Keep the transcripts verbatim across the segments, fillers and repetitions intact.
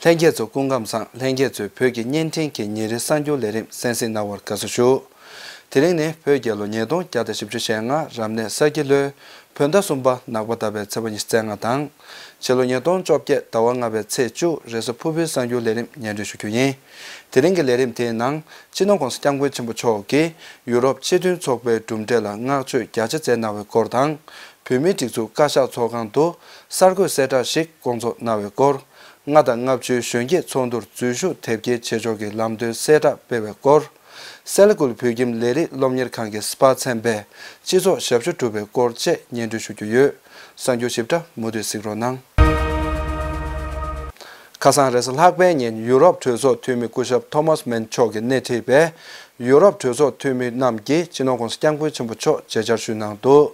ལྷན་རྒྱས་ཚོ་སྐུ་ཁམས་བཟང་། ལྷན་རྒྱས་ཚོས་བོད་ཀྱི་བརྙན་འཕྲིན་གྱི་ཉིན་རེའི་གསར་འགྱུར་ལས་རིམ་གསན་གཟིགས་གནང་བར་དགའ་བསུ་ཞུ། དེ་རིང་ནི་བོད་རྒྱལ་ལོ་ཉིས་སྟོང་བརྒྱ་དང་བཞི་བཅུ་ཞེ་ལྔ་རབ་གནས་ས་ཁྱི་ལོའི་བོད་ཟླ་གསུམ་པ་ནག་པ་ཟླ་བའི་ཚེས་པ་ཉི་ཤུ་རྩ་ལྔ་དང་། ཕྱི་ལོ་ཉིས་སྟོང་བཅོ་བརྒྱད་ཟླ་བ་ལྔ་པའི་ཚེས་བཅུ་རེས་གཟའ་ཕུར་བུའི་གསར་འགྱུར་ལས་རིམ་སྙན་སྒྲོན་ཞུ་རྒྱུ་ཡིན། དེ་རིང་གི་ལས་རིམ་དེའི་ནང་སྤྱི་ནོར་༸གོང་ས་༸སྐྱབས་མགོན་ཆེན་པོ་མཆོག་གིས་ཡུ་རོབ་སྤྱི་མཐུན་ཚོགས་པའི་གྲུབ་འབྲས་ལ་བསྔགས་བརྗོད་རྒྱ་ཆེ་མཛད་གནང་བའི་སྐོར་དང་། བོད་མིའི་སྒྲིག་འཛུགས་བཀའ་ཤག་ཚོགས་ཁང་དུ་གསར་འགོད་གསལ་བསྒྲགས་ཤིག་བསྐོང་ཚོགས་གནང་བའི་སྐོར། ལྔ་དང་ལྔ་བཅུའི་གཞོན་སྐྱེས་ཚོགས་འདུར་འཛུལ་ཞུགས་དེབ་སྐྱེལ་བྱེད་ཕྱོགས་ཀྱི་ལམ་སྟོན་གསལ་བསྒྲགས་སྤེལ་བའི་སྐོར། སེ་ལ་ཀུལ་བོད་ཁྱིམ་ལས་རིགས་སློབ་གཉེར་ཁང་གི་སྤ་ཚན་པས་སྤྱི་ཚོགས་ཞབས་ཞུ་བསྒྲུབས་པའི་སྐོར་བཅས་སྙན་སྒྲོན་ཞུ་རྒྱུ་ཡོད། གསར་འགྱུར་ཞིབ་ཕྲ་མུ་མཐུད་གཟིགས་རོགས་གནང་། ཁ་སང་རེས་གཟའ་ལྷག་པའི་ཉིན་ཡུ་རོབ་གྲོས་ཚོགས་འཐུས་མི་སྐུ་ཞབས་ཐོ་མཱས་མན་མཆོག་གིས་སྣེ་ཁྲིད་པའི་ཡུ་རོབ་གྲོས་ཚོགས་འཐུས་མི་རྣམས་ཀྱིས་སྤྱི་ནོར་༸གོང་ས་༸སྐྱབས་མགོན་ཆེན་པོ་མཆོག་མཇལ་བཅར་ཞུས་གནང་འདུག་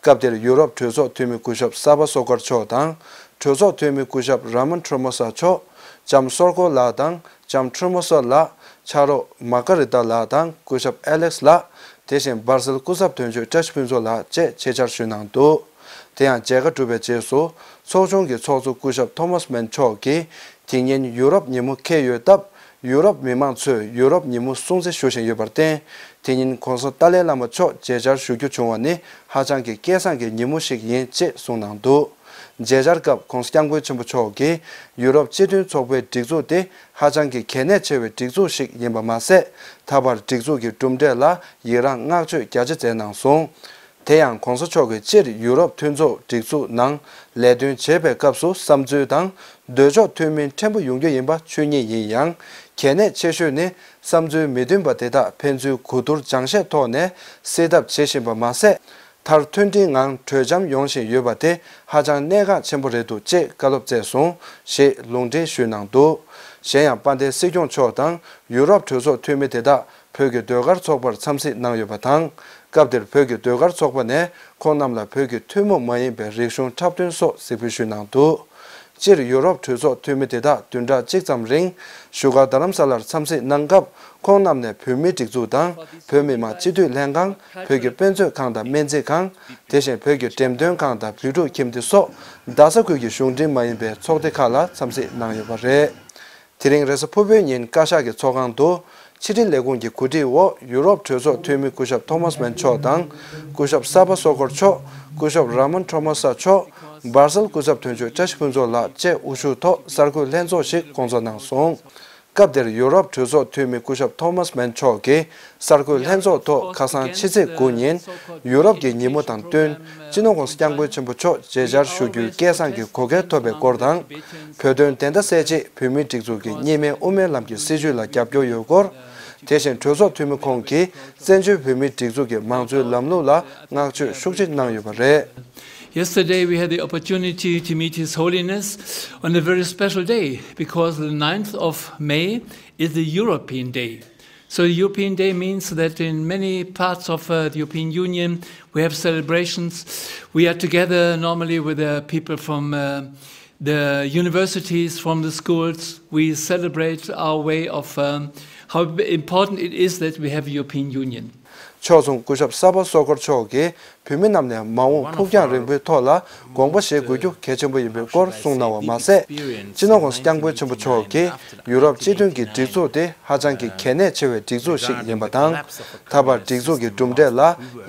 སྐབས་དེར་ཡུ་རོབ་གྲོས་ཚོགས་འཐུས་མི་སྐུ་ཞབས་ས་པ་སོ་ཀར་མཆོག་དང་། གྲོས་ཚོགས་འཐུས་མི་སྐུ་ཞབས་ར་མོན་ཁྲོ་མོ་ས་མཆོག་ལྕམ་སོར་ཀོ་ལགས་དང་ལྕམ་ཁྲོ་མོ་ས་ལགས། ཕྱག་རོགས་མ་ཀ་རི་ཏཱ་ལགས་དང་སྐུ་ཞབས་ཨེ་ལེགས་ལགས། དེ་བཞིན་སྦར་སེལ་སྐུ་ཚབ་དོན་གཅོད་བཀྲ་ཤིས་ཕུན་ཚོགས་ལགས་བཅས་ཆེད་བཅར་ཞུས་གནང་འདུག་དེ་ཡང་མཇལ་ཁ་གྲུབ་པའི་རྗེས་སུ་ཚོགས་ཆུང་གི་ཚོགས་གཙོ་སྐུ་ཞབས་ཐོ་མཱས་མན་མཆོག་གིས། དེ་ཉིན་ཡུ་རོབ་ཉིན་མོ་འཁེལ་ཡོད་སྟབས། ཡུ་རོབ་མི་མང་ཚོས་ཡུ་རོབ་ཉིན་མོ་སྲུང་བརྩི་ཞུ་བཞིན་ཡོད་པར་བརྟེན། དེ་ཉིན་༸གོང་ས་ཏཱ་ལའི་བླ་མ་མཆོག་མཇལ་བཅར་ཞུ་རྒྱུ་བྱུང་བ་ནི་ཧ་ཅང་གི་སྐལ་བཟང་གི་ཉིན་མོ་ཞིག་ཡིན་ཅེས་གསུངས་གནང་འདུག་མཇལ་བཅར་སྐབས་༸གོང་ས་༸སྐྱབས་མགོན་ཆེན་པོ་མཆོག་གིས་ཡུ་རོབ་སྤྱི་མཐུན་ཚོགས་པའི་སྒྲིག་འཛུགས་དེ་ཧ་ཅང་གི་གལ་གནད་ཆེ་བའི་སྒྲིག་འཛུགས་ཤིག་ཡིན་པ་མ་ཟད། ད་བར་སྒྲིག་འཛུགས་ཀྱི་གྲུབ་འབྲས་ལ་ཡི་རངས་བསྔགས་བརྗོད་རྒྱ་ཆེ་མཛད་གནང་སོང་། དེ་ཡང་༸གོང་ས་མཆོག་གིས་སྤྱིར་ཡུ་རོབ་མཐུན་ཚོགས་སྒྲིག་འཛུགས་ནང་ལས་དོན་བྱེད་པའི་སྐབས་སུ་བསམ་ཚུལ་དང་འདོད་ཕྱོགས་མཐུན་མིན་ཕྲན་བུ་ཡོང་རྒྱུ་ཡིན་པ་ཆོས་ཉིད་ཡིན་ཡང་། གལ་གནད་ཆེ་ཤོས་ནི་བསམ་ཚུལ་མི་མཐུན་པ་དེ་དག་ཕན་ཚུན་གོ་བསྡུར་སྦྱང་བཤད་ཐོག་ནས་སེལ་ཐབས་བྱེད་བཞིན་པ་མ་ཟད། མཐར་མཐུན་སྒྲིལ་ངང་གྲོས་འཆམ་ཡོང་བཞིན་ཡོད་པ་དེ་ཧ་ཅང་གནད་འགག་ཆེན་པོ་རེད་འདུག་ཅེས་བཀའ་སློབ་སྩལ་སོང་ཞེས་ལུང་འདྲེན་ཞུས་གནང་འདུག་གཞན་ཡང་དཔལ་ལྡན་སྲིད་སྐྱོང་མཆོག་དང་ཡུ་རོབ་གྲོས་ཚོགས་འཐུས་མི་དེ་དག་བོད་ཀྱི་ཟློས་གར་ཚོགས་པར་འཚམས་གཟིགས་གནང་ཡོད་པ་དང་། སྐབས་དེར་བོད་ཀྱི་ཟློས་གར་ཚོགས་པ་ནས་ཁོང་རྣམས་ལ་བོད་ཀྱི་ཐུན་མོང་མ་ཡིན་པའི་རིག་གཞུང་འཁྲབ་སྟོན་སོགས་གཟིགས་འབུལ་ཞུས་གནང་འདུག་སྤྱིར་ཡུ་རོབ་གྲོས་ཚོགས་འཐུས་མི་དེ་དག་བདུན་ཕྲག་གཅིག་ཙམ་རིང་བཞུགས་སྒར་རྡ་རམ་ས་ལར་འཚམས་གཟིགས་གནང་སྐབས། ཁོང་རྣམས་ནས་བོད་མིའི་སྒྲིག་འཛུགས་དང་བོད་མི་མང་སྤྱི་འཐུས་ལྷན་ཁང་། བོད་ཀྱི་དཔེ་མཛོད་ཁང་དང་སྨན་རྩིས་ཁང་། དེ་བཞིན་བོད་ཀྱི་འགྲེམས་སྟོན་ཁང་དང་བོད་ཕྲུག་ཁྱིམ་སྡེ་སོགས་རྡ་ས་ཁུལ་གྱི་གཞུང་འབྲེལ་མ་ཡིན་པའི་ཚོགས་སྡེ་ཁག་ལ་འཚམས་གཟིགས་གནང་ཡོད་པ་རེད། དེ་རིང་རེས་གཟའ་ཕུར་བུའི་ཉིན་བཀའ་ཤག་གི་ཚོགས་ཁང་དུ། ཕྱི་དྲིལ་ལས་ཁུངས་ཀྱི་གོ་སྒྲིག་འོག་ཡུ་རོབ་གྲོས་ཚོགས་འཐུས་མི་སྐུ་ཞབས་ཐོ་མཱས་མན་མཆོག་དང་། སྐུ་ཞབས་ས་པ་སོ་ཀོར་མཆོག་སྐུ་ཞབས་ར་མོན་ཁྲོ་མོ་ས་མཆོག་སྦར་སེལ་སྐུ་ཚབ་དོན་གཅོད་བཀྲ་ཤིས་ཕུན་ཚོགས་ལགས་བཅས་དབུ་བཞུགས་ཐོག་གསར་འགོད་ལྷན་ཚོགས་ཤིག་བསྐོང་ཚོགས་གནང་སོང་། སྐབས་དེར་ཡུ་རོབ་གྲོས་ཚོགས་འཐུས་མི་སྐུ་ཞབས་ཐོ་མཱས་མན་མཆོག་གིས་གསར་འགོད་ལྷན་ཚོགས་ཐོག་ཁ་སང་ཕྱི་ཚེས་དགུ་ཉིན་ཡུ་རོབ་ཀྱི་ཉིན་མོ་དང་བསྟུན། སྤྱི་ནོར་༸གོང་ས་༸སྐྱབས་མགོན་ཆེན་པོ་མཆོག་མཇལ་བཅར་ཞུ་རྒྱུའི་སྐལ་བཟང་གི་གོ་སྐལ་ཐོབ་པའི་སྐོར་དང་། བོད་དོན་བདེན་མཐའ་གསལ་ཆེད་བོད་མིའི་སྒྲིག་འཛུགས་ཀྱི་གཉིས་སྨན་དབུ་མའི་ལམ་གྱི་སྲིད་བྱུས་ལ་རྒྱབ་སྐྱོར་ཡོད་སྐོར། དེ་བཞིན་གྲོས་ཚོགས་འཐུས་མི་ཁོང་གིས་བཙན་བྱོལ་བོད་མིའི་སྒྲིག་འཛུགས་ཀྱི་མང་གཙོའི་ལམ་ལུགས་ལ་བསྔགས་བརྗོད་ཤུགས་ཆེ་གནང་ཡོད་པ་རེད། Yesterday, we had the opportunity to meet His Holiness on a very special day because the ninth of May is the European Day. So, the European Day means that in many parts of uh, the European Union, we have celebrations. We are together normally with the people from uh, the universities, from the schools. We celebrate our way of um, how important it is that we have European Union. ཕྱོགས་མཚུངས་སྐུ་ཞབས་ས་པ་སོ་ཀོར་མཆོག་གིས་བོད་མི་རྣམས་ནས་མ་འོངས་ཕུགས་རྒྱང་རིང་པོའི་ཐོག་ལ་དགོངས་པ་བཞེས་དགོས་རྒྱུ་གལ་ཆེན་པོ་ཡིན་པའི་སྐོར་གསུངས་གནང་བ་མ་ཟད། སྤྱི་ནོར་༸གོང་ས་༸སྐྱབས་མགོན་ཆེན་པོ་མཆོག་གིས་ཡུ་རོབ་སྤྱི་མཐུན་གྱི་སྒྲིག་འཛུགས་དེ་ཧ་ཅང་གི་གལ་གནད་ཆེ་བའི་སྒྲིག་འཛུགས་ཤིག་ཡིན་པ་དང་། ད་བར་སྒྲིག་འཛུགས་ཀྱི་གྲུབ་འབྲས་ལ་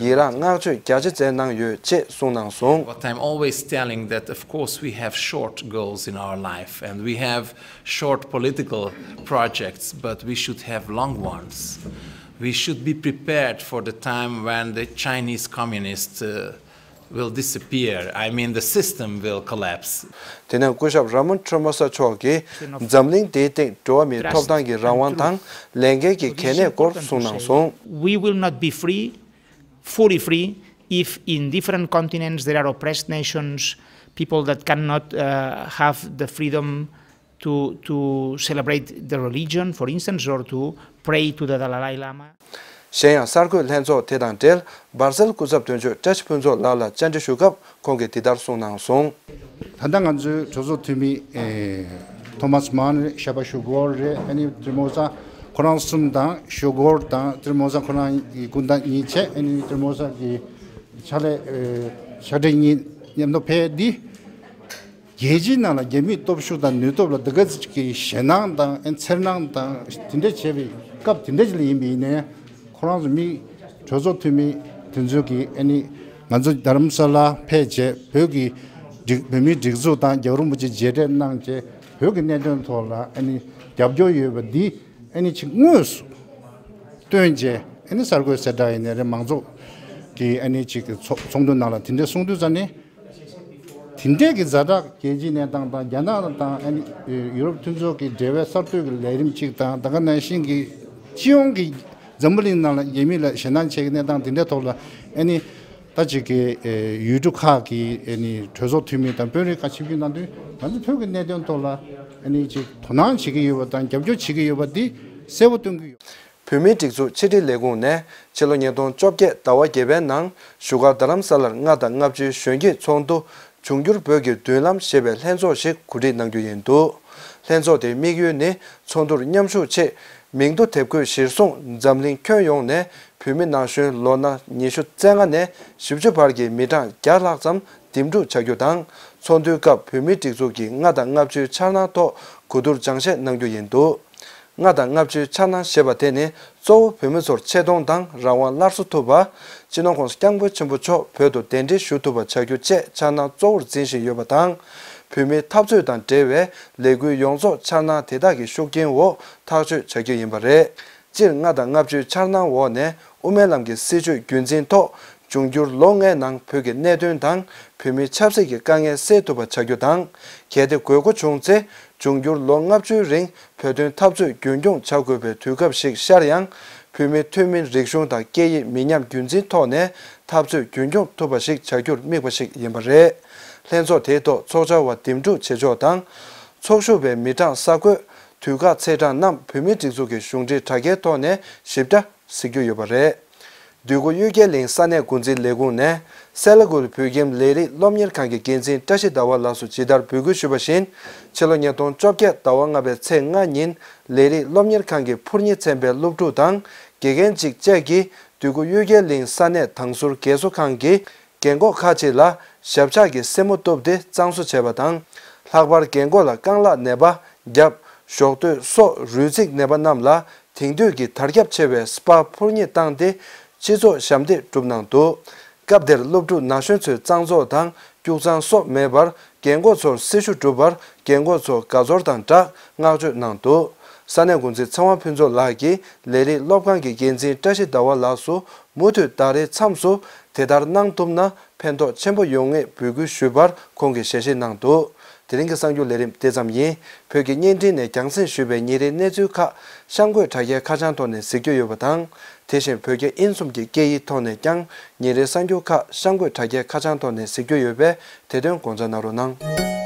ཡི་རངས་བསྔགས་བརྗོད་རྒྱ་ཆེ་མཛད་གནང་ཡོད་ཅེས་གསུངས་གནང་སོང་། What I'm always telling that, of course, we have short goals in our life, and we have short political projects, but we should have long ones. We should be prepared for the time when the Chinese communists uh, will disappear. I mean, the system will collapse. དེ་ནས་སྐུ་ཞབས་ར་མོན་ཁྲོ་མོ་ས་མཆོག་གིས་འཛམ་གླིང་འདིའི་སྟེང་འགྲོ་བ་མིའི་ཐོབ་ཐང་གི་རང་དབང་དང་ལས་འགན་གྱི་གལ་གནད་སྐོར་གསུངས་གནང་སོང་། We will not be free, fully free, if in different continents there are oppressed nations, people that cannot uh, have the freedom to, to celebrate the religion, for instance, or to pray to the Dalai Lama. གཞན་ཡང་གསར་འགོད་ལྷན་ཚོགས་དེ་དང་འབྲེལ་སྦར་སེལ་སྐུ་ཚབ་དོན་གཅོད་བཀྲ་ཤིས་ཕུན་ཚོགས་ལགས་ལ་བཅར་འདྲི་ཞུ་སྐབས་ཁོང་གིས་འདི་ལྟར་གསུངས་གནང་སོང་། ད་ལྟ་ང་ཚོའི་གྲོས་ཚོགས་འཐུས་མི་ཐོ་མཱས་མཱན་རེད། ཤ་པ་ཞུ་གོར་རེད། ཨ་ནི་ཏིར་མོ་ས་ཁོ་རང་གསུམ་དང་ཞུ་གོར་དང་ཏིར་མོ་ས་ཁོ་རང་གི་སྐུ་ཟླ་གཉིས་བྱས། ཨ་ནི་ཏིར་མོ་ས་གི་ཕྱག་ལས་ཕྱག་སྦྲེལ་གཉིས་མཉམ་དུ་ཕེབས་འདི། རྒྱལ་སྤྱིའི་ནང་ལ་རྒྱ་མིའི་སྟོབས་ཤུགས་དང་ནུས་སྟོབས་ལ་འདི་ག་ཙམ་གྱི་ཞེད་སྣང་དང་ཨེ་འཚེར་སྣང་དང་དེ་འདྲ་བྱས་པའི་སྐབས་དེ་འདྲ་ཞིག་ལ་ཡིན་པ་ཡིན་ནའི། ཁོ་རང་ཚོ་མི་གྲོས་ཚོགས་འཐུས་མི་དེ་ཚོ་གིས་ཨ་ནི་ང་ཚོ་རྡ་རམ་ས་ལ་ཕེབས་བྱས། བོད་ཀྱི་སྒྲིག་བོད་མིའི་སྒྲིག་འཛུགས་དང་རྒྱལ་བ་རིན་པོ་ཆེ་མཇལ་འཕྲད་གནང་བྱས། བོད་ཀྱི་གནད་དོན་ཐོག་ལ་ཨ་ནི་རྒྱབ་སྐྱོར་ཡོད་པ་འདི་ཨ་ནི་ཅིག་དངོས་སུ་སྟོན་བྱས། ཨ་ནི་གསར་འགོད་གསལ་བསྒྲགས་ཡིན་ནའི་རེད། མང་ཚོགས་ཀྱིས་ཨ་ནི་ཅིག་ཚོགས་ཚོགས་འདུ་ནང་ལ་དེ་འདྲ་གསུངས་དུས་ཙ་ནས། དེ་འདྲས་ཀྱི་ཛ་དྲག་རྒྱལ་སྤྱིའི་གནས་སྟངས་དང་། རྒྱ་ནག་དང་ཨ་ནི་ཡུ་རོབ་མཐུན་ཚོགས་ཀྱི་འབྲེལ་བའི་གསར་གཏོད་ཀྱི་ལས་རིམ་གཅིག་དང་། ད་ག་ནང་བཞིན་གྱི་སྤྱི་ཡོངས་ཀྱི་འཛམ་བུ་གླིང་ནང་ལ་རྒྱ་མི་ལ་ཞེད་སྣང་བྱེད་ཀྱི་གནས་སྟངས་དེ་འདྲའི་ཐོག་ལ་ཨ་ནི་ད་ཅིག་གི་ཡུལ་གྲུ་ཁག་གི་ཨ་ནི་གྲོས་ཚོགས་འཐུས་མི་དང་དཔོན་རིགས་ཁག་ཆིབས་བསྒྱུར་གནང་དུས། ང་ཚོ་བོད་ཀྱི་གནད་དོན་ཐོག་ལ་ཨ་ནི་ཅིག་དོ་སྣང་བྱེད་ཀྱི་ཡོད་པ་དང་རྒྱབ་སྐྱོར་བྱེད་ཀྱི་ཡོད་པ་འདི་གསལ་པོ་སྟོན་གྱི་ཡོད། བོད་མིའི་སྒྲིག་འཛུགས་ཕྱི་དྲིལ་ལས་ཁུངས་ནས་ཕྱི་ལོ་ཉིས་སྟོང་བཅོ་བརྒྱད་ཟླ་བ་བརྒྱད་པའི་ནང་བཞུགས་སྒར་རྡ་རམ་ས་ལར་ལྔ་དང་ལྔ་བཅུའི་གཞོན་སྐྱེས་ཚོགས་འདུ་འབྱུང་འགྱུར་བོད་ཀྱི་མདུན་ལམ་ཞེས་པའི་ལྷན་ཚོགས་ཤིག་གོ་སྒྲིག་གནང་རྒྱུ་ཡིན་འདུག་ལྷན་ཚོགས་དེའི་དམིགས་ཡུལ་ནི་ཚོགས་འདུར་མཉམ་ཞུགས་ཆེད་མིང་ཐོ་དེབ་འགོད་གཞིར་བཟུང་འཛམ་གླིང་ཁྱོན་ཡོངས་ནས་བོད་མི་ན་གཞོན་ལོ་ན་ཉི་ཤུ་རྩ་ལྔ་ནས་བཞི་བཅུ་བར་གྱི་མི་གྲངས་བརྒྱ་ལྷག་ཙམ་འདེམས་སྒྲུག་བྱ་རྒྱུ་དང་། ཚོགས་འདུའི་སྐབས་བོད་མིའི་སྒྲིག་འཛུགས་ཀྱི་ལྔ་དང་ལྔ་བཅུའི་འཆར་སྣང་ཐོག་གོ་བསྡུར་སྦྱང་བཤད་གནང་རྒྱུ་ཡིན་འདུག་ལྔ་དང་ལྔ་བཅུའི་འཆར་སྣང་ཞེས་པ་དེ་ནི་གཙོ་བོ་བོད་མི་ཚོར་ཆེ་མཐོང་དང་རང་དབང་སླར་གསོ་ཐུབ་པ། སྤྱི་ནོར་༸གོང་ས་༸སྐྱབས་མགོན་ཆེན་པོ་མཆོག་བོད་དུ་གདན་འདྲེན་ཞུ་ཐུབ་པ་བྱ་རྒྱུ་བཅས་འཆར་སྣང་གཙོ་བོར་འཛིན་བཞིན་ཡོད་པ་དང་། བོད་མིའི་འཐབ་རྩོད་དང་འབྲེལ་བའི་ལས་འགུལ་ཡོངས་རྫོགས་འཆར་སྣང་དེ་དག་གི་ཤུགས་རྐྱེན་འོག་ཐག་གཅོད་བྱ་རྒྱུ་ཡིན་པ་རེད། སྤྱིར་ལྔ་དང་ལྔ་བཅུའི་འཆར་སྣང་འོག་ནས་དབུ་མའི་ལམ་གྱི་སྲིད་བྱུས་རྒྱུན་འཛིན་ཐོག་འབྱུང་འགྱུར་ལོ་ལྔའི་ནང་བོད་ཀྱི་གནད་དོན་དང་། བོད་མིའི་ཆབ་སྲིད་ཀྱི་དཀའ་ངལ་སེལ་ཐུབ་པ་བྱ་རྒྱུ་དང་། གལ་ཏེ་དགོས་མཁོ་བྱུང་ཚེ། འབྱུང་འགྱུར་ལོ་ལྔ་བཅུའི་རིང་བོད་དོན་འཐབ་རྩོད་རྒྱུན་འཁྱོངས་བྱ་དགོས་པའི་དུས་སྐབས་ཤིག་ཤར་ཡང་། བོད་མིའི་ཐུན་མིན་རིག་གཞུང་དང་སྐད་ཡིག་མི་ཉམས་རྒྱུན་འཛིན་ཐོག་ནས་འཐབ་རྩོད་རྒྱུན་འཁྱོངས་ཐུབ་པ་ཞིག་བྱ་རྒྱུར་དམིགས་པ་ཞིག་ཡིན་པ་རེད། ལྷན་ཚོགས་དེའི་ཐོག་ཚོགས་བཅར་བ་འདེམས་སྒྲུག་བྱེད་ཕྱོགས་དང་། ཚོགས་ཞུགས་པའི་མི་གྲངས་གསར་འགོད། དུས་བཀག་ཚེས་གྲངས་རྣམས་བོད་མིའི་སྒྲིག་འཛུགས་ཀྱི་གཞུང་འབྲེལ་དྲ་རྒྱའི་ཐོག་ནས་ཞིབ་ཕྲ་གཟིགས་རྒྱུ་ཡོད་པ་རེད། འདོད་རྒུ་གཡུལ་རྒྱལ་གླིང་ས་གནས་འགོ་འཛིན་ལས་ཁུངས་ནས་སེ་ལ་ཀུ་ལི་བོད་ཁྱིམ་ལས་རིགས་སློབ་གཉེར་ཁང་གི་འགན་འཛིན་བཀྲ་ཤིས་ཟླ་བ་ལགས་སུ་ཇི་ལྟར་འབོད་སྐུལ་ཞུས་པ་བཞིན། ཕྱི་ལོ་ཉིས་སྟོང་བཅོ་བརྒྱད་ཟླ་བ་ལྔ་པའི་ཚེས་ལྔ་ཉིན་ལས་རིགས་སློབ་གཉེར་ཁང་གི་འཕུར་མཉེ་ཚན་པའི་སློབ་ཕྲུག་དང་དགེ་རྒན་གཅིག་བཅས་ཀྱིས་འདོད་རྒུ་གཡུལ་རྒྱལ་གླིང་ས་གནས་དྭང་ཟུར་རྒས་གསོ་ཁང་གི་རྒན་འཁོགས་ཁག་ཅིག་ལ་ཞབས་ཆག་གི་སེན་མོ་གཏུབས་ཏེ་གཙང་བཟོ་བྱས་པ་དང་། ལྷག་པར་རྒན་འཁོགས་ལ་རྐང་ལག་ནད་པ། རྒྱབ། གཞོགས་སྟོད་སོགས་རུས་རྩིག་ནད་པ་རྣམས་ལ་དེང་དུས་ཀྱི་དར་ཁྱབ་ཆེ་བའི་སྤ་འཕུར་མཉེ་བཏང་སྟེ་སྤྱི་ཚོགས་ཞབས་འདེགས་བསྒྲུབས་གནང་འདུག་སྐབས་དེར་སློབ་ཕྲུག་ན་གཞོན་ཚོས་གཙང་བཙོག་དང་སྐྱུག་གཙང་སོགས་མེད་པར་རྒན་འཁོགས་ཚོར་སྲི་ཞུ་བསྒྲུབས་པར་རྒན་འཁོགས་ཚོ་དགའ་ཚོར་དང་སྦྲགས་བསྔགས་བརྗོད་གནང་འདུག་ས་གནས་འགོ་འཛིན་ཚེ་དབང་ཕུན་ཚོགས་ལགས་ཀྱིས་ལས་རིགས་སློབ་ཁང་གི་འགན་འཛིན་བཀྲ་ཤིས་ཟླ་བ་ལགས་སུ་མུ་མཐུད་ཟླ་རེའི་མཚམས་སུ་དེ་ལྟར་གནང་ཐུབ་ན། ཕན་ཐོགས་ཆེན་པོ་ཡོང་ངེས་འབོད་སྐུལ་ཞུས་པར་ཁོང་གིས་ཞལ་བཞེས་གནང་འདུག་དེ་རིང་གི་གསར་འགྱུར་ལས་རིམ་དེ་ཙམ་ཡིན། བོད་ཀྱི་བརྙན་འཕྲིན་ནས་རྒྱང་སྲིང་ཞུས་པའི་ཉིན་རེའི་གནས་ཚུལ་ཁག་གཤམ་འཁོད་དྲ་རྒྱའི་ཁ་བྱང་ཐོག་ནས་གཟིགས་རྒྱུ་ཡོད་པ་དང་། དེ་བཞིན་བོད་རྒྱ་དབྱིན་གསུམ་གྱི་སྐད་ཡིག་ཐོག་ནས་ཀྱང་ཉིན་རེའི་གསར་འགྱུར་ཁག་གཤམ་འཁོད་དྲ་རྒྱའི་ཁ་བྱང་ཐོག་ནས་གཟིགས་རྒྱུ་ཡོད་པས་དེ་དོན་དགོངས་འཇགས་གནང་རོགས་གནང་།